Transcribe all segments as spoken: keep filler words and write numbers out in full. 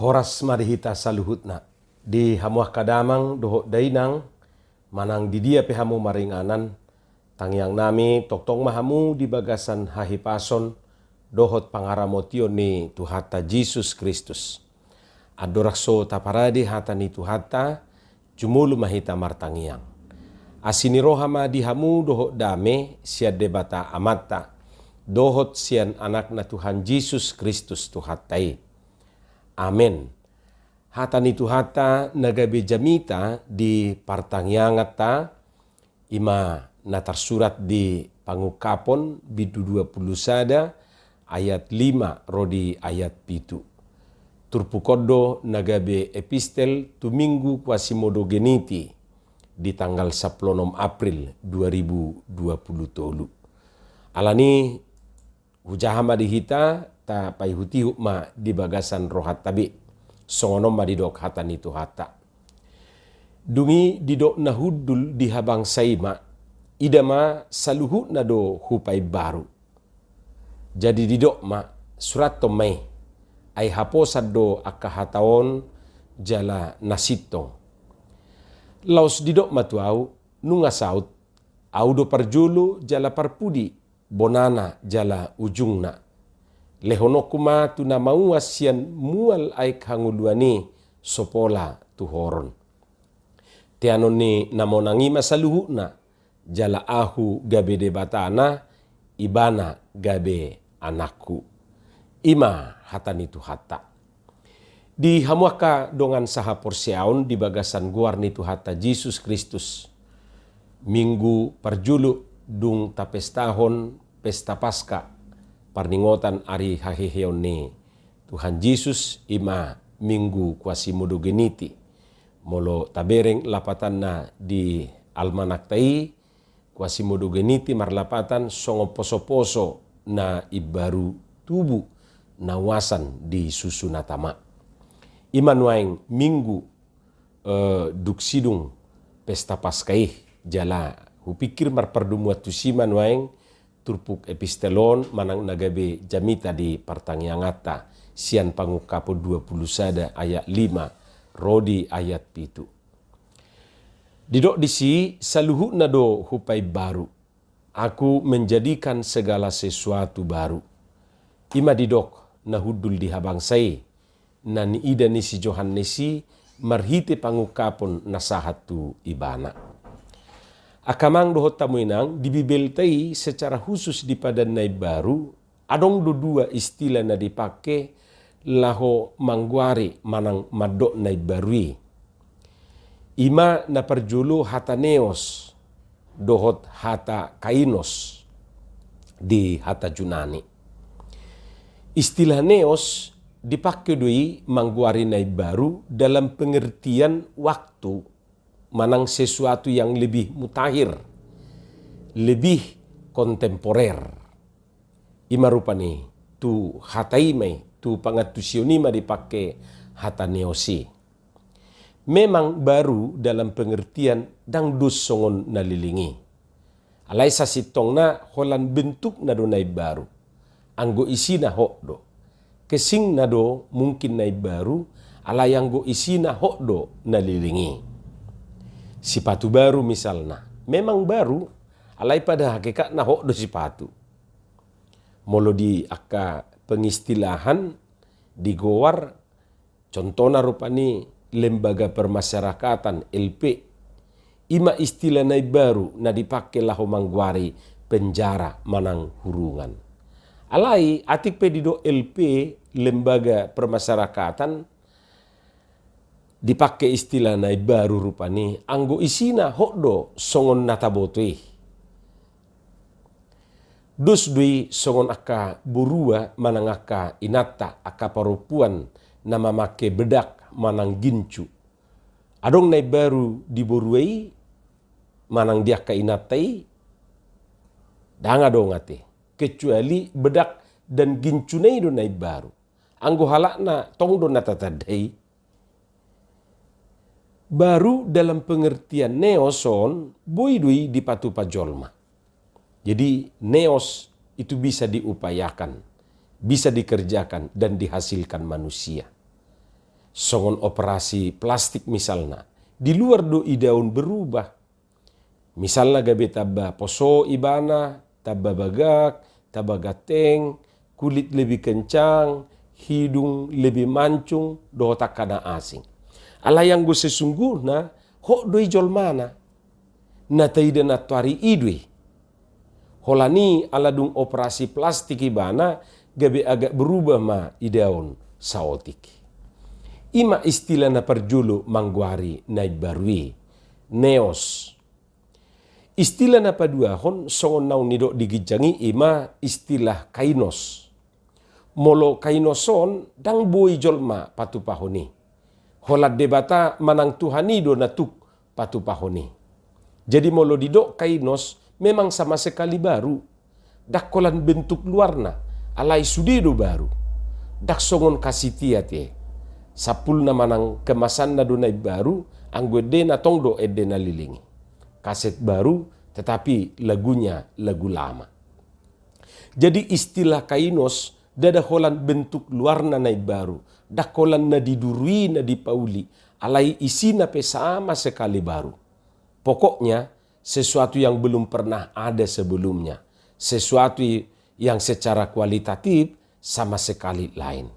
Horas ma di hita saluhutna, di hamu angka damang dohot dainang, manang di dia pe hamu maringanan, tangiang nami tongtong ma hamu di bagasan hahipason dohot pangaramotion ni Tuhanta Jesus Kristus. Andorang so taparade hata ni Tuhanta, jumolo ma hita martangiang. Asi ni roha ma di hamu dohot dame sian Debata Amanta, dohot sian Anakna Tuhan Jesus Kristus Tuhanta i. Amen. Hata ni Tuhanta na gabe jamita di partangianganta, ima na tarsurat di Pangungkapon bindu dua pulu sada ayat lima ro di ayat pitu. Turpuk on do na gabe epistel tu Minggu Quasimodogeniti di tanggal sampulu onom April dua ribu dua pulu tolu. Alani, hujaha ma di hita, tapaihutihut ma di bagasan rohanta be. Songon on ma didok hata ni Tuhanta. Dung i didok na hundul di habangsa i ma, ida ma, saluhutna do hupaimbaru. Jadi didok ma, surathon ma i, ai haposan do angka hata on jala na sintong. Laos didok ma tu ahu, nunga saut, ahu do parjolo jala parpudi, bonana jala ujungna. Lehononku ma tu na mauas sian mual aek hangoluan i so pola tuhoron. Teanon ni na monang i ma saluhutna, jala ahu gabe Debatana, ibana gabe anakku. Ima hata ni Tuhanta. Di hamu angka dongan sahaporseaon di bagasan goar ni Tuhanta Jesus Kristus. Minggu parjolo dung tapestahon pesta Paska, parningotan ari haheheon ni Tuhan Jesus, ima Minggu Quasimodogeniti. Molo tabereng lapatanna di almanakta i, Quasimodogeniti marlapatan songon posoposo na imbaru tubu na uasan di susu na tama. Ima nuaeng Minggu, eh, dung sidung pesta Paska i, jala hupikir marpardomuan tusi ma nuaeng turpuk epistel on manang na gabe jamita di partangianganta sian Pangungkapon dua pulu sada ayat lima ro di ayat pitu. Didok disi, saluhutna do hupaimbaru. Aku menjadikan segala sesuatu baru. Ima didok na hundul di habangsa i, na niida ni si Johannes i marhite pangungkapon na sahat tu ibana. Angka amang dohot hamu inang, di Bibelta i secara khusus di Padan na Imbaru, adong do dua istilah na dipake laho manggoari manang mandok na imbaru i. Ima na parjolo hata neos dohot hata kainos di hata Junani. Istilah neos dipake do i manggoari na imbaru dalam pengertian waktu manang sesuatu yang lebih mutakhir, lebih kontemporer. Ima rupani, tu hata i ma i, tu pangantusion i ma dipake hata neos i. Memang baru dalam pengertian ndang dos songon na leleng i. Alai sasintongna holan bentukna do na imbaru. Anggo isina hot do. Kesingna do mungkin na imbaru, alai anggo isina hot do na leleng i. Sipatu baru misalna. Memang baru, alai pada hakikatna hot do sipatu. Molo di angka pengistilahan di goar, contohna rupani lembaga permasyarakatan, L P. Ima istilah na imbaru na dipake laho manggoari penjara manang hurungan. Alai atik pe didok L P, lembaga permasyarakatan, dipake istilah na imbaru rupani, anggo isina hot do songon na taboto i. Dos do i songon angka borua manang angka inanta, angka parompuan na mamake bedak manang gincu. Adong na imbaru di borua i manang di angka inanta i? Ndang adong ate. Kecuali bedak dan gincuna i do na imbaru. Anggo halakna tong do na tatanda i. Baru dalam pengertian neos on, boi do i dipatupa jolma. Jadi neos itu bisa diupayakan, bisa dikerjakan dan dihasilkan manusia. Songon operasi plastik misalna, di luar do idaon berubah. Misalna gabe tamba poso ibana, tamba bagak, tamba ganteng, kulit lebih kencang, hidung lebih mancung, dohot angka na asing. Alai anggo sesungguhna, hot do i jolmana, na taida nantoari i do i. Holan i ala dung operasi plastik ibana, gabe agak berubah ma idaon saotik. I ma istilah na parjolo manggoari na imbaru i, neos. Istilah na paduahon songon naung nidok di ginjang i, i ma istilah kainos. Molo kainos on, ndang boi jolma patupahon i. Holan Debata manang Tuhan i do na tuk patupahon i. Jadi molo didok kainos, memang sama sekali baru. Ndang holan bentuk luarna, alai sude do baru. Ndang songon kasitiat i. Sampulna manang kemasanna do na imbaru, anggo endena tong do ende na leleng i. Kaset baru, tetapi lagunya lagu lama. Jadi istilah kainos, ndada holan bentuk luarna na imbaru, ndang holan na didurui, na dipauli, alai isina pe sama sekali baru. Pokoknya, sesuatu yang belum pernah ada sebelumnya, sesuatu yang secara kualitatif sama sekali lain.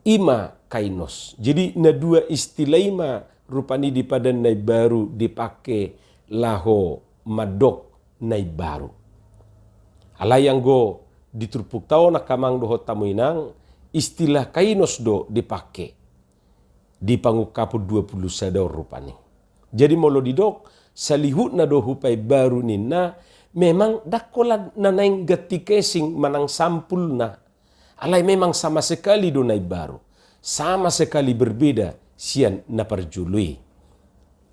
I ma kainos. Jadi, na dua istilah i ma rupani di padan na imbaru dipake laho mandok na imbaru. Alai anggo di turpukta on angka amang dohot hamu inang, istilah kainos do dipake di Pangungkapon dua puluh sada on rupani. Jadi molo didok, salihutna do hupaimbaru ninna, memang ndang holan na naeng ganti casing manang sampulna. Alai memang sama sekali do na imbaru. Sama sekali berbeda sian na parjolo i.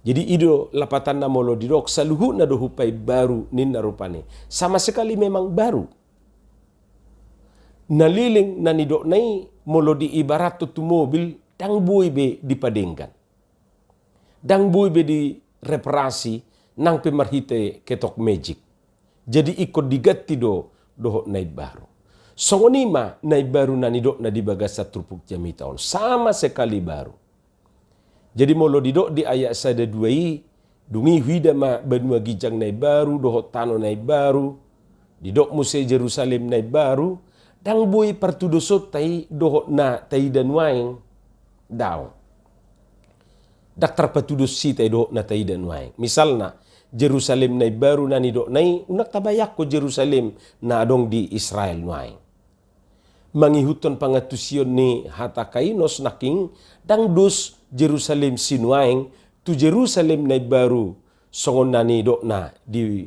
Jadi i do lapatanna molo didok, saluhutna do hupaimbaru ninna rupani. Sama sekali memang baru. Na leleng na nidokna i molo diibarathon tu mobil, ndang boi be dipadenggan. Ndang boi be direparasi, nang pe marhite ketok magic. Jadi ingkon diganti do dohot na imbaru. Songon i ma na imbaru na nidokna di bagasan turpuk jamita on. Sama sekali baru. Jadi molo didok di ayat sada dua i, dung i huida ma banua ginjang na imbaru, dohot tano na imbaru, didok muse Jerusalem na imbaru, ndang boi partudosonta i dohot na taida nuaeng. Daong. Ndang tarpatudos hita i dohot na taida nuaeng. Misalna, Jerusalem na imbaru na nidokna i, unang tabayangkon Jerusalem na adong di Israel nuaeng. Mangihuthon pangantusion ni hata kainos nangkin, ndang dos Jerusalem sinuaeng tu Jerusalem na imbaru songon na nidokna di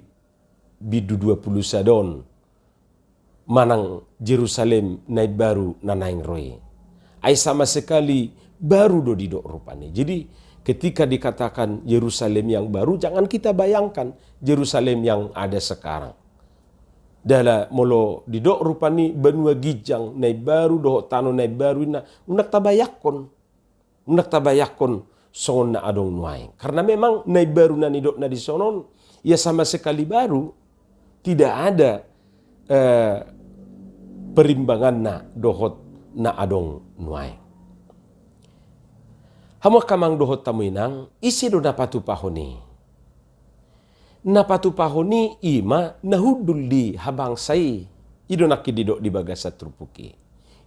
bindu dua puluh sada on, manang Jerusalem na imbaru na naeng ro i. Ai sama sekali baru do didok rupani. Jadi ketika dikatakan Yerusalem yang baru, jangan kita bayangkan Yerusalem yang ada sekarang. Jala molo didok rupani banua ginjang na imbaru dohot tano na imbaru inna, unang tabayangkon. Unang tabayangkon songon na adong nuaeng. Karena memang na imbaru na nidokna dison on, ya sama sekali baru, tidak ada, eh, perimbanganna dohot na adong nuaeng. Hamu angka amang dohot hamu inang, ise do na patupahon i? Na patupahon i, i ma na hundul di habangsa i. I do nangkin didok di bagasan turpuk i.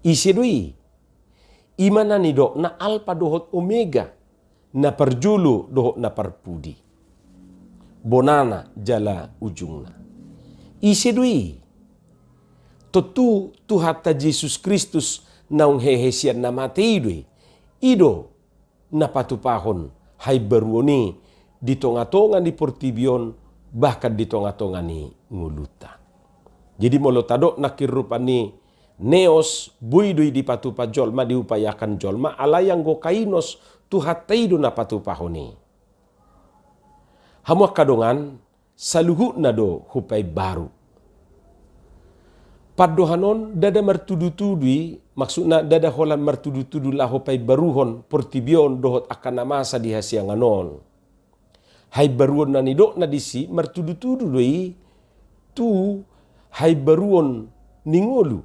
Ise do i? I ma na nidokna Alpa dohot Omega, na parjolo dohot na parpudi, bonana jala ujungna. Ise do i? Tontu Tuhanta Jesus Kristus naung hehe sian na mate i do i. I do na patupahon haimbaruon i di tongatonga ni portibi on, bahkan di tongatonga ni ngolunta. Jadi molo tadok nangkin rupani neos, boi do i dipatupa jolma, diupayakan jolma, alai anggo kainos, Tuhanta i do na patupahon i. Hamu angka dongan, saluhutna do hupaimbaru. Pandohan on ndada martudutudu i, maksudna ndada holan martudutudu laho paimbaruhon portibi on dohot angka na masa di hasiangan on. Haimbaruon na nidokna disi martudutudu do i tu haimbaruon ni ngolu,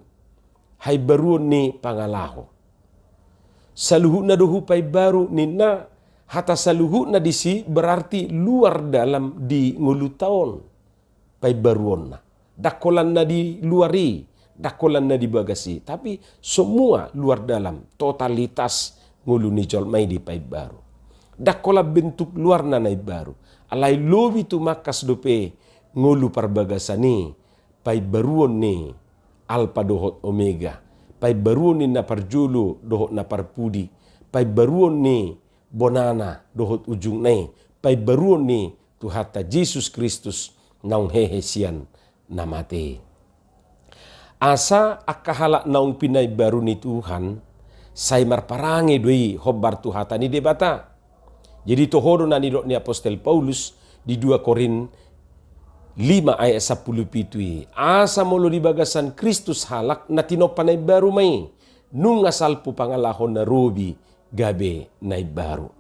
haimbaruon ni pangalaho. Saluhutna do hupaimbaru ninna. Hata saluhutna disi berarti luar dalam di ngolunta on paimbaruonna. Ndang holan na di luar i, ndang holan na di bagas i, tapi semua luar dalam, totalitas ngolu ni jolma i dipaimbaru. Ndang holan bentuk luarna na imbaru, alai lobi tumangkas dope ngolu parbagasan i, paimbaruon ni Alpa dohot Omega, paimbaruon ni na parjolo dohot na parpudi, paimbaruon ni bonana dohot ujungna i, paimbaruon ni Tuhanta Jesus Kristus naung hehe sian na mate. Asa angka halak naung pinaimbaru ni Tuhan, sai marparange do i hombar tu hata ni Debata. Jadi toho do na nidok ni apostel Paulus di dua Korin lima ayat sampulu pitu i, asa molo di bagasan Kristus halak, na tinompa na imbaru ma i, nunga salpu pangalaho na robi gabe na imbaru.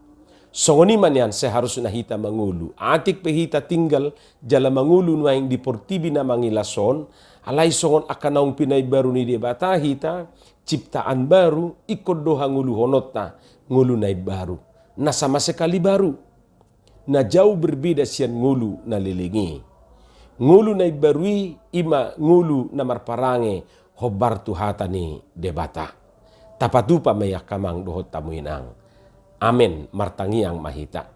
Songon i ma nian seharusna hita mangolu, atik pe hita tinggal jala mangolu nuaeng di portibi na mangilas on, alai songon angka naung pinaimbaru ni Debata hita, ciptaan baru, ingkon do hangoluhononta ngolu na imbaru, na sama sekali baru, na jauh berbeda sian ngolu na leleng i. Ngolu na imbaru i, i ma ngolu na marparange hombar tu hata ni Debata. Tapatupa ma i angka amang dohot hamu inang. Amen. Martangiang ma hita.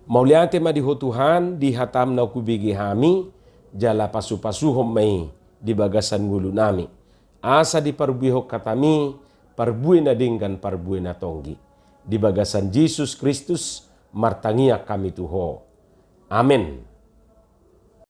Mauliate ma di Ho Tuhan, di hataM na hubege hami, jala pasupasuhon ma i di bagasan ngolunami. Asa diparbuehon hataMi parbue na denggan, parbue na tonggi. Di bagasan Jesus Kristus martangiang hami tu Ho. Amen.